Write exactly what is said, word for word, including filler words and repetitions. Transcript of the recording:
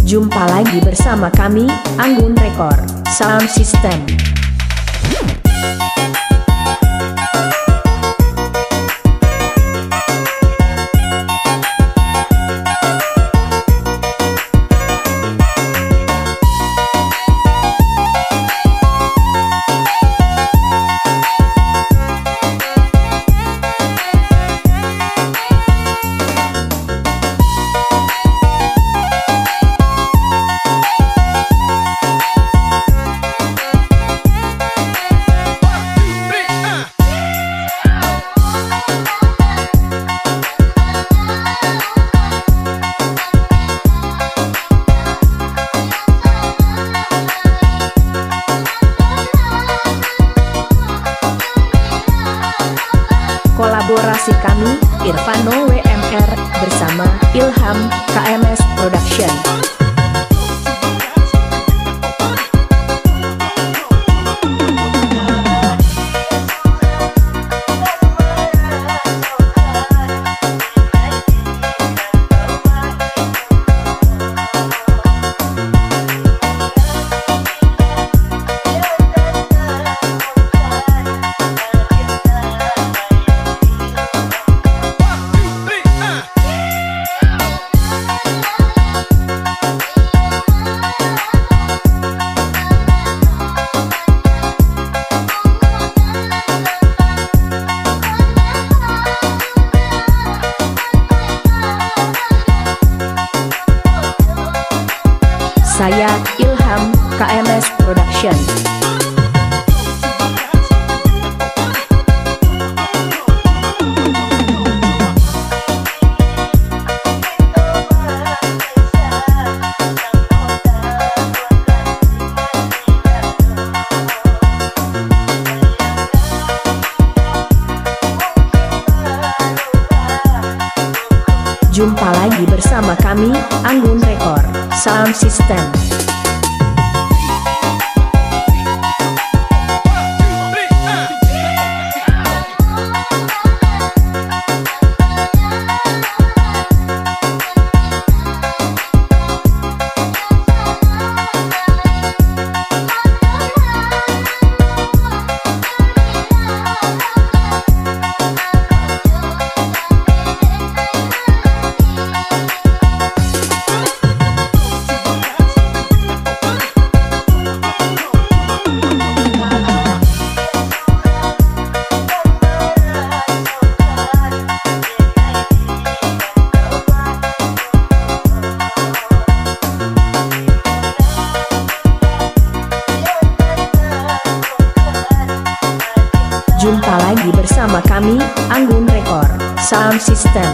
Jumpa lagi bersama kami, Anggun Record Sound System. Kolaborasi kami, Irfano W M R bersama Ilham K M S Production. Saya Ilham, K M S Production. Jumpa lagi bersama kami, Anggun Record Sound System. Jumpa lagi bersama kami, Anggun Record Sound System.